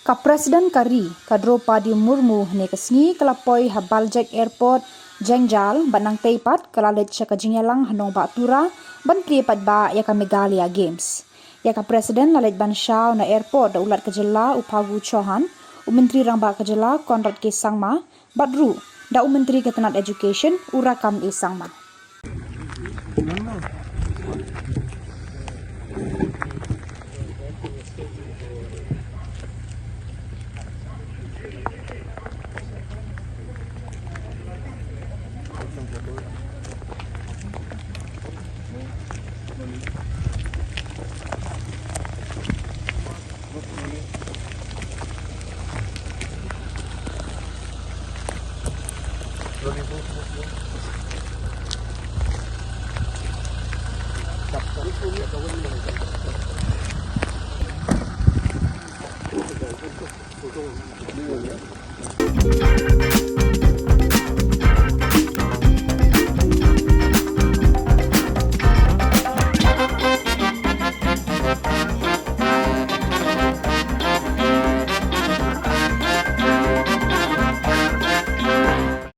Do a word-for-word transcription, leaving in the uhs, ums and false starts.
Ka President ka ri, ka Droupadi Murmu, hynne ka sngi ka la poi ha Baljek Airport, Jengjal, bad nangtei pat ka la leit sha ka jingïalang ha Nongbah Tura ban plie paidbah ïa ka Meghalaya Games. Ïa ka President la leit ban shaw na airport da u Lat ka jylla u Phagu Chauhan, u Myntri Rangbah ka jylla Conrad K Sangma, bad ruh da u Myntri ka tnat Education u Rakkam A Sangma.